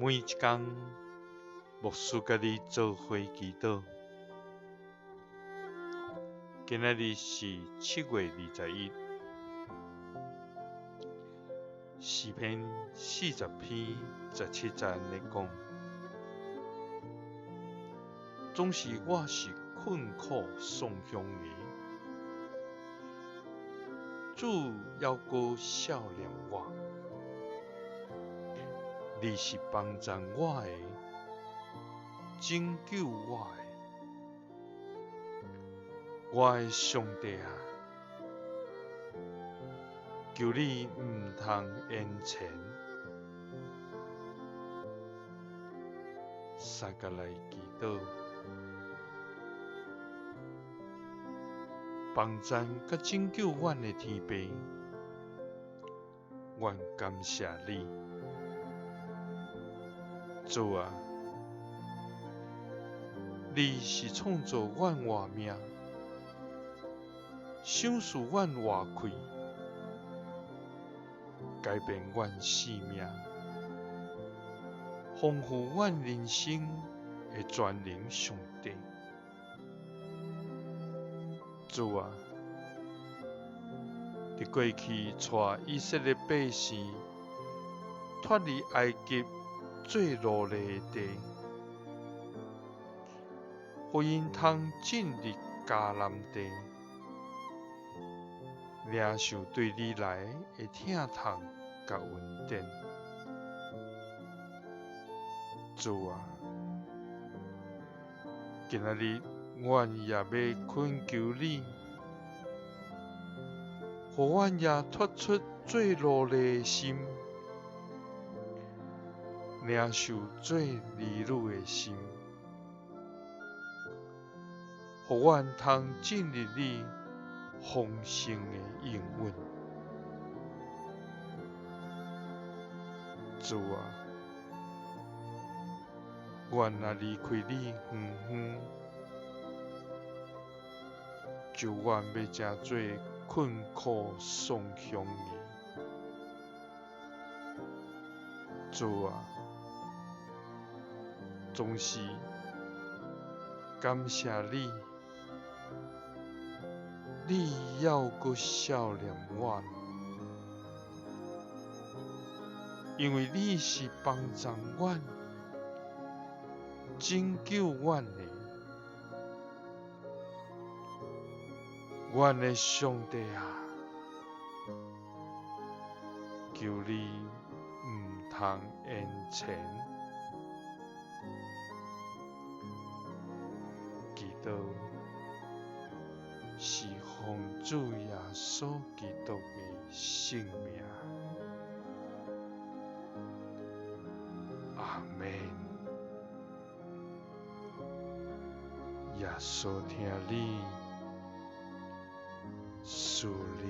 每一工，牧師佮你做伙祈禱。今仔日是7月21，詩篇40篇17節咧講：總是我是困苦喪鄉的，主猶閣惜念我。你是幫贊我的，拯救我的，我的上帝啊！求你毋通延遲。三佮來祈禱，幫贊佮拯救阮的天父，阮感謝你。主啊，你是創造阮活命，賞賜阮活氣，改變阮性命，豐富阮人生的全能上帝。主啊，佇過去帶以色列百姓脫離埃及做奴隸的地，予𪜶通進入迦南地，領受對你來的疼痛佮恩典。主啊，今仔日阮也欲懇求你，予阮也脫出做奴隸的心，領受做兒女的心，予阮通進入你豐盛的應允。主啊，阮若離開你遠遠，就阮欲成做困苦喪鄉的。主啊，總是感謝你，你猶閣惜念阮，因為你是幫贊阮、拯救阮的，阮的上帝啊！求你毋通延遲。祈禱是奉主耶穌基督的聖名。阿們。耶穌疼你，賜你。